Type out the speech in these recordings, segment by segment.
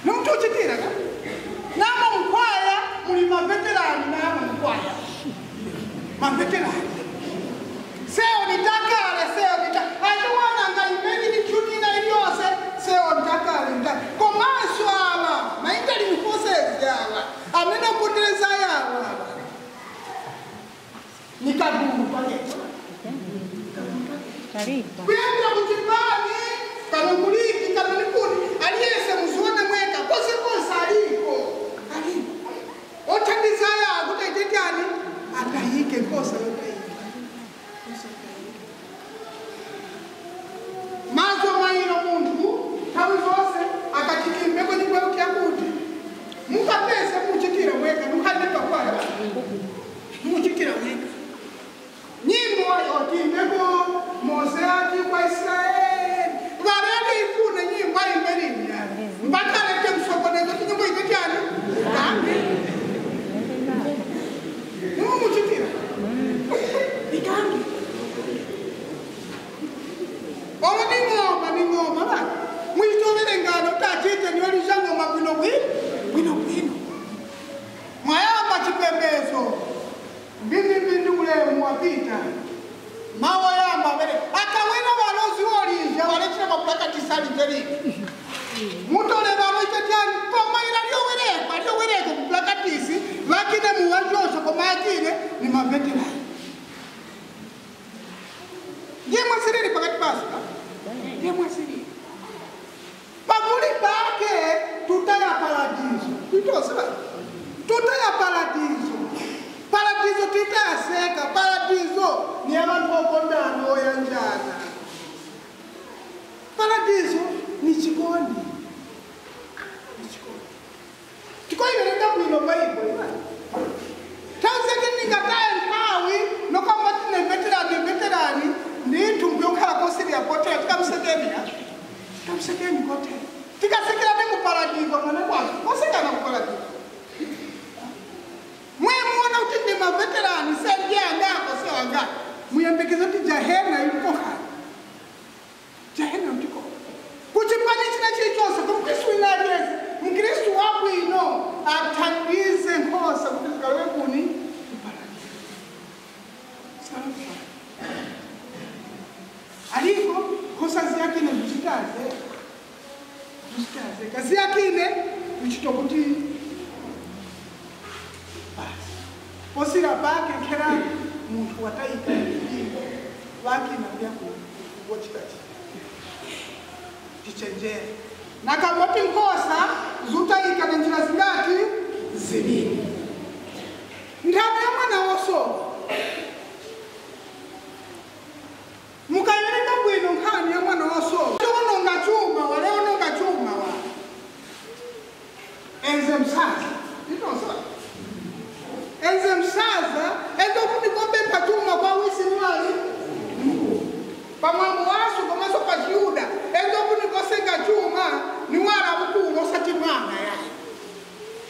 Nimutuchitira ka? Namo mkwaya muli maveterani namo mkwaya. Maveterani. Seo nitakale seo nitakale. Ayiwana ngaimeni nichunina iliyose seo nitakale nitakale. Komanso aba maitali mfosezi yawa. Amene kuendeleza yawa. Nikaguru pake. Kuyenda kuchipani kanokuliki kanolikuni aliyese muzione mweka kose kose aliko. Aliko. Othandizaya kuti aitetiani atayike nkosa yotayika. Mazo mailo munthu nthawi zonse akatikimbeko nyimbo yakuti mukapese muchitira mweka nukhale pakwaya muchitira mweka. Nyimbo yotimbeko Mose ati kwa Israeli varele ifune nyimbo aimberini mpaka alete msokonezo ti nyimbo itetiani itambe nimumuchitira itambe. Olo ni ng'oma ba mwitovere ngano tachite niwelisha ng'oma bwino bwino bwino bwino. Mwayamba chipembezo mbindi ulemu wapita mawa yamba mbere akawena balozi olinja walechira mapulaka tisali mberi mutole balozi tani koma ila lyowereka kupulaka tisi lakini muwajosho koma akine ni maveterani. Ndiye mwasiriri pakati pasu ndiye mwasiriri pamuli pake tutaya paradiso tutoseba tutaya paradiso. Paradiso titaseka paradiso ni abantu okondana oyanjana. Paradiso ni chikondi. Ni chikondi. Tikoyiwerenga bwino Bible. Tawuzeke ningataya nthawi nokamba tine veterani ndithu mbuyokhala kosiriya kotera tikamusekeni ya. Tikamusekeni kotera. Tikasekerane ku paradiso mwana kwake. Kosekana ku paradiso. Mwemuona kuti ndi maveterani sendiye angako sewanga. Muyembekezo kuti jahena iliko khali. Jahena iliko. Kuchipani china chilichonse kumkristu wina aliyense mkristu wabwino athandize nkhosa kuti zikalowe kuni kuparadiso. Zikalowe kuparadiso. Aliko nkhosa ziyakine zikuchitaze. Zikuchitaze. Kaziyakine kuchita kuti posira pake kera muntu watayika mpingo wakina byaku wochitachi tichenjere nakangoti nkosa zutayika na njira zingati zibiri. Nthano ya mwana wosowa mukayiwerenga bwino nkhani ya mwana wosowa ononga chuma wale ononga chuma wa enze msaza itosa enze msaza endokuti kopempha chuma kwa wisi niwali pamwambo wasu komanso pa Chiyuda endokuti kosenga chuma ni mwana mkulu osati mwana yaye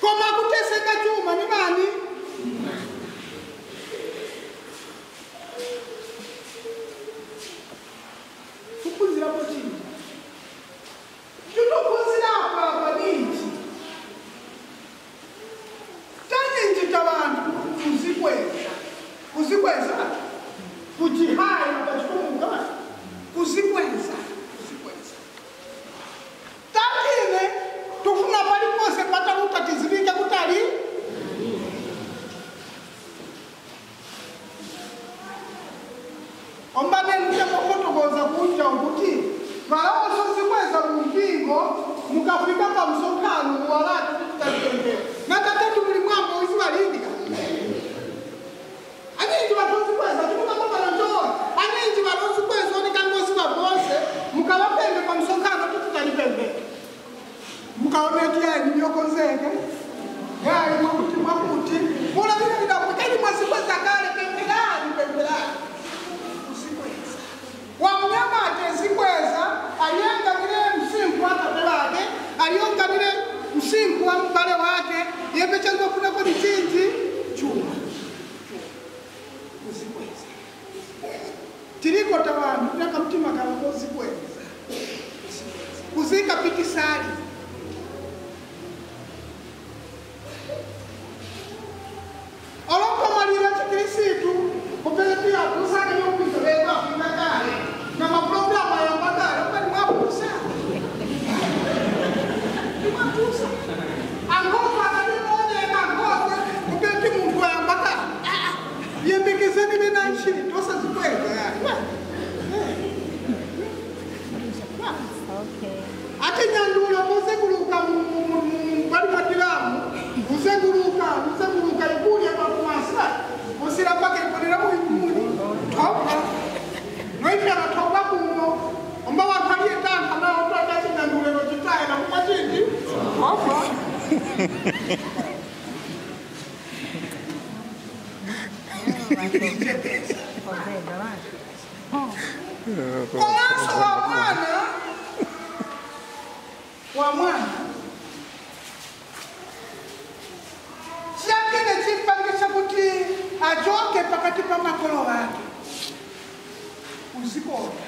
koma kutesenga chuma ni mani. Kuphunzirapo chinthu tinophunzirapo apa ninji taninji tabantu kuzikweza kuzikweza kujihaya pachikumuka kuzikweza kuzikweza tatine tufuna palipose pataluta tizivike kutali ombane ntemofotokoza kunja ukuti valaonso zikweza mumpingo mukafika pa msonkhano muwalati kuti na tatatu muli mwambo uziwalindika aninji vatozikweza timukakomana njoona aninji vatozikweza onikangosi vavose mukavapembe pa msonkhano kuti titalipembe mukaona ti yayi nimyokonzeke yayi mwakuti mwakuti mula vile vidakukeli mwazikweza kale pembelani pembelani usikweza wamnyama atezikweza aliangalile msinkhu wa tate wake aliongalile msinkhu wa mbale wake yembe changofuna kodi chinji chuma usikweza tiliko tawantu tinaka mtima kala kozikweza kuzika pitisali Ate nyandula muzeguluka bali matilamu muzeguluka muzeguluka ikulya pakumasa musira pake iponera muimuni toka noifyana toka kuno omba wakaliye tanka nawo twatasi nyandulero chitaye na kumachindi ofa. Komanso wa mwana chakene chimpangisha kuti achoke pakati pa makolo ake uzikonda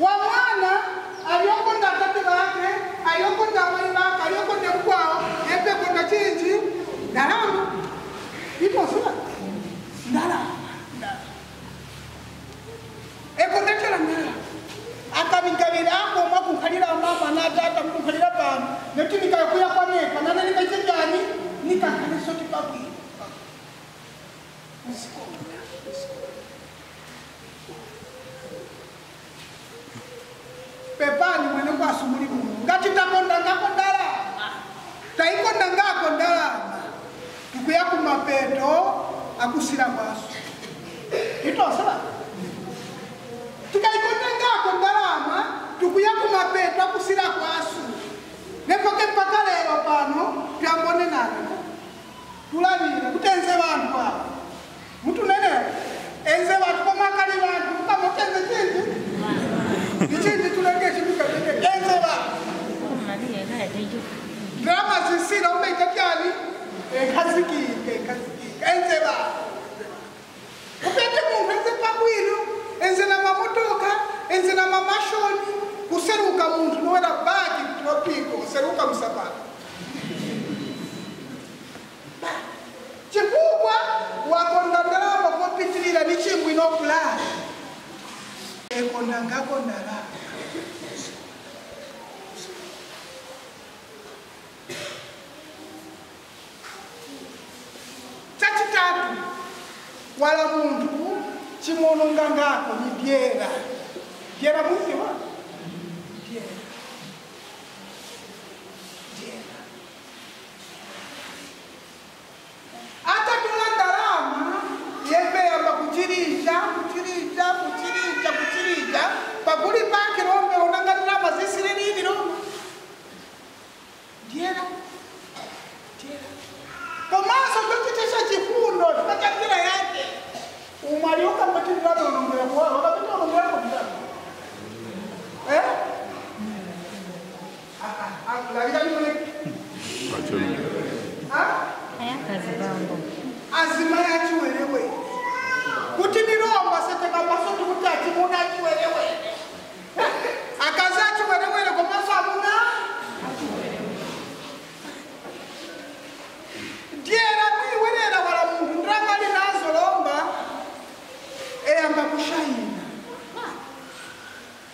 wa mwana aliyokonda tate bake aliyokonda amai bake aliyokonda mkwao yembe konda chinji ndalama iposula ndalama ekondetera ndalama akabigabira ako makukhalira mama na tata mukukhalira pano neti nikakuya kwaneka nane nikachijani nikakhale soti pabwino uzikonda pepani mwene kwasu muli muno ngati takonda ngako ndalama taikonda ngako ndalama tukuya kumapeto akusira kwasu itosala tukaikonda ngako ndalama tukuya kumapeto akusira kwasu nepoke mpaka lero pano tuyambone nalo tulavire kutenze vantu avo mutunene enze vantu komakali vantu mukamutenze chinji Ichindi tulenge chibuka enze vantu drama zisira umeita kyani ekhazikike enze vantu upete munthu enze pabwino enze na mamotoka enze na mamashoni kuseruka munthu nowera baki tropiko kuseruka msapata chifukwa wakonda ndalama kopitilira ni chingwi nokulala ekonda ngako ndalama chachitatu wala munthu chimononga ngako ni dyera dyera muziwa dyera dyera atatola ndalama yembe yamba kuchirija kuchirija kuchirija kuchirija paguli pake lombe onanga ndalama zisire nini lombe dyera dyera komanso chochitisha chifundo chikachakira yake umwali ukambatirira ulongera kwa wakapita ulongera kwa eh ah la vida ni ah azima yachiwerewe kuti ndiromba setekamasoto kuti achimuna achiwerewere akazi achiwerewere komanso amuna dyera kuiwerera wala munthu ndrangali nazo lomba eyamba kushayina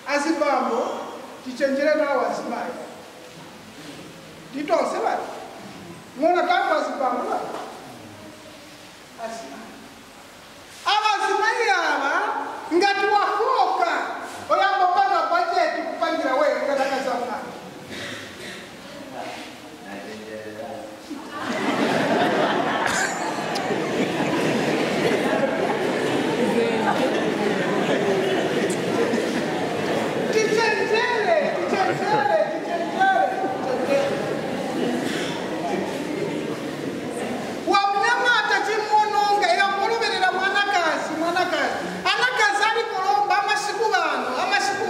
azibambo tichenjere nawo azimayi nditonse bati ng'ona tangu azibambo bati azimayi abazimayi aba ngati wafoka oyamba panga bajeti kupangira wewe ngatakaza mwana tichenjere tichenjere tichenjere tichenjere wamnyamata chimononga yamboloverera mwanakazi mwanakazi anakazi ali kulomba amasiku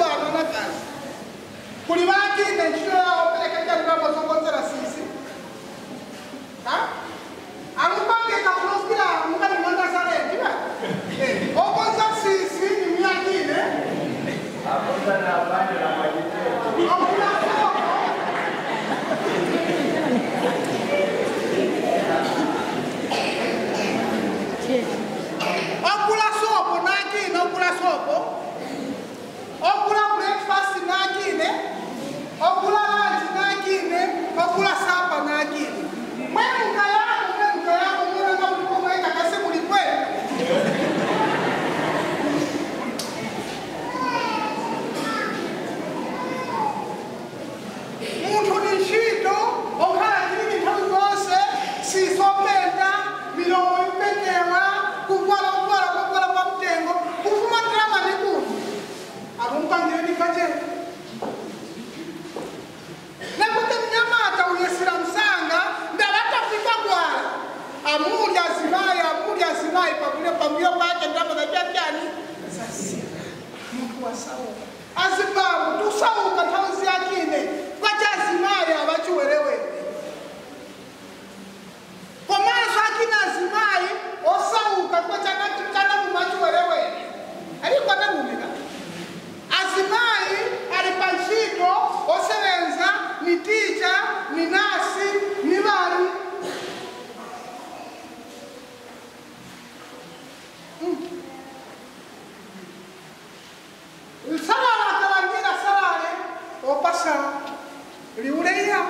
vano anakazi kuli vakine ntchito yawo pereka chaliramo zokonzera sisi alupangika kulofira mukati mwa Nazareti va okonza sisi ni myakine okula sopo nakine okula sopo okula breakfast nakine okula lunch nakine okula sapa nakine mwemuka yako mwana mwana kase mulikwe Masauka azibambo tusauka nthawi yakine kwachazimayi abachiwerewere komanso akina azimayi osauka kwachana mumachiwerewere aliko atalumika azimayi ali pantchito osebenza ni ticha ni nasi ni bali Salale akalangira salale opasa liuleya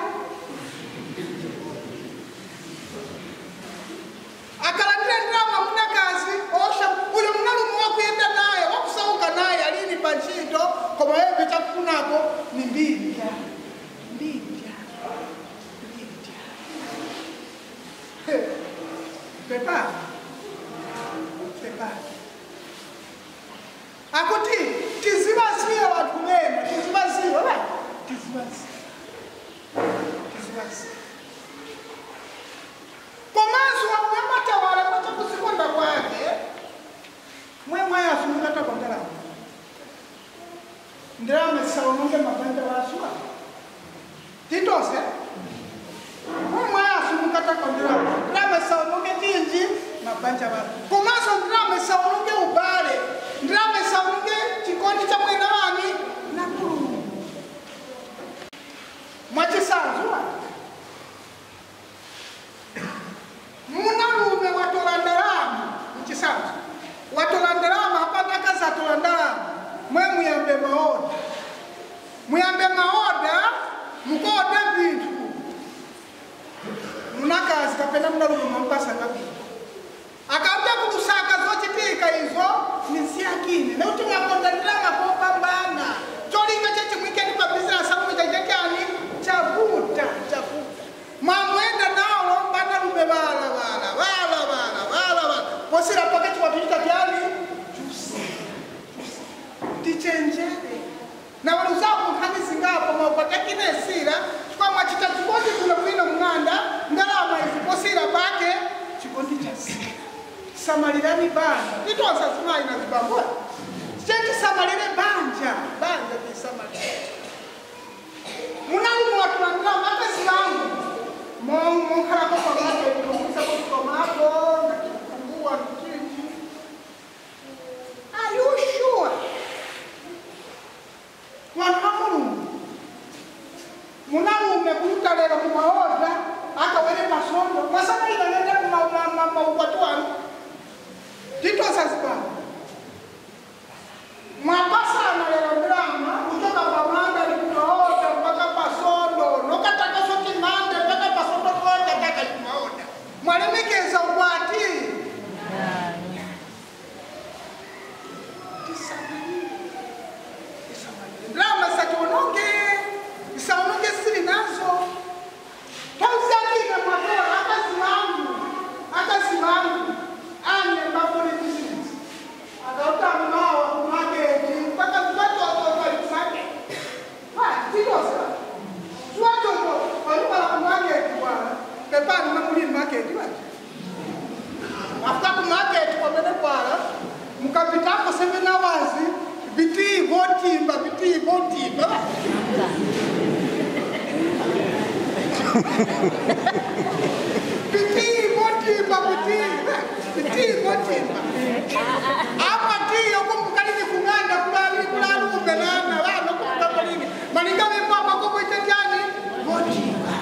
akalangira ndalama munakazi osha uyo munalume wakuyenda naye wakusauka naye alini pantchito koma yeye chakufunako ni mbili mbili mbili pepa pepa akuti tizivaziva vantu venu tizivaziva va tizivaziva tizivaziva komanso wakuyamatawala kwacha kuzikonda kwake mwe asunungata kwa ndalama ndalama zisaononge mabanja waswa titose mwe asunungata kwa ndalama ndalama zisaononge chinji mabanja waswa komanso ndalama zisaononge ubale ndalama zisaononge chikondi cha mwena wani na Mulungu mwachisanzu munalume watola ndalama mchisanzu watola ndalama hapana kazi atola ndalama mwe muyambe maoda muyambe maoda mukode vinthu munakazi kapena munalume mwampasa kabili akauta kulusaka zochitika izo nisiyakine nekuti mwakonda ndalama kopambana cholinga chechimwikeni pa bizinesi amume chachachani chavuta chavuta mwamwenda nawo banalume vala vala vala vala vala vala posera pakati watuchita kyani tichenjere na waluzapo nkhani zingapo maukwatakinesira chikwa mwachita chikondi kuno bwino mng'anda ndalama izi posera pake chikondi chasira samalirani banja titosa zimayi na zibambo chetisamalire banja banja tisamalire munalume watulandira makazi vangu monkhalako pamake kumusako nakifungua mchinji. Are you sure? Vanhu va Mulungu munalume kuutalelo kumaoda akawere masondo mwasamalira nende kumaukwati wanu titosa zibambo mwapasana lero ndalama kuchoka pamanda likumaoda mpaka pasondo nokatakaso chimande mpaka pasondo koda taka kumaoda mwalemekeza ukwati tisamalire ndalama sationonge isaononge sili nazo tauzakine mwatola akazi vangu ane mapoliticians akautamawa kumaketi mpaka zivatototo alikusake titosa ziwatoto walipala kumaketi bwana pepani mamuli maketi waji afika kumaketi kwamene kwala mukapitako 7 hours vitii votimba vitii votimba vitii votimba vitii votimba apa tiyo kumbukalini kung'anda kulali kulalumbelana vana kumbukakalini malinga vepapa kokoitetani votimba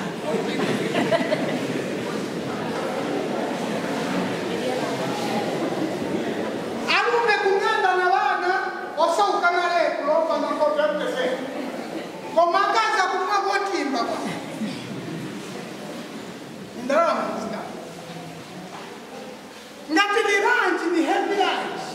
alume kung'anda na vana osaukanale kulomba makotoamtese komakaza kumwa votimba kwa ndalama ngati ni ranji ni heavy ranji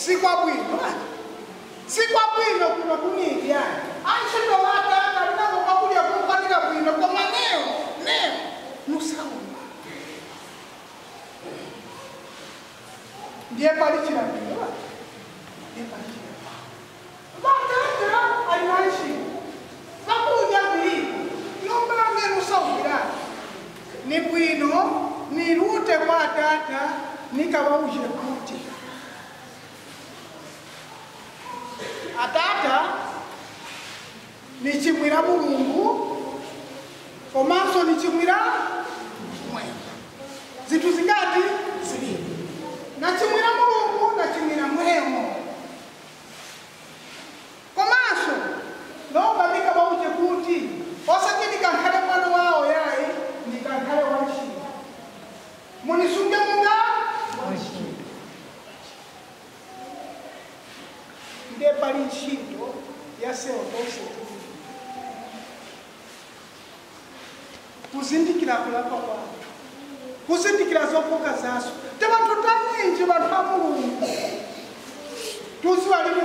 Sikwabwino. Sikwabwino kuno kunidi yani. Antchito vatata linako kwakulya kunkwanira bwino koma neo neo nusauma. Ndiye pali chilambiro. Ndiye pali chilambiro. Vatata ali na ntchito. Vakudya viliko. Nomba neo nusaumira. Ni bwino nirute kwa tata nikawauje kuti. Atata nichimwira Mulungu komanso nichimwira mwewe. Zinthu zingati ziwiri. Nachimwira Mulungu nachimwira mwewe. Komanso lomba nikawauje kuti osati nikankhale mwana wawo yayi nikankhale wantchito. Munisunge munga wantchito. Ndiye pali ntchito ya seotonse kuzindikira kulapa kwathu kuzindikira zofoka zaso te vanthu taninji vanthu a Mulungu tuziwa lini.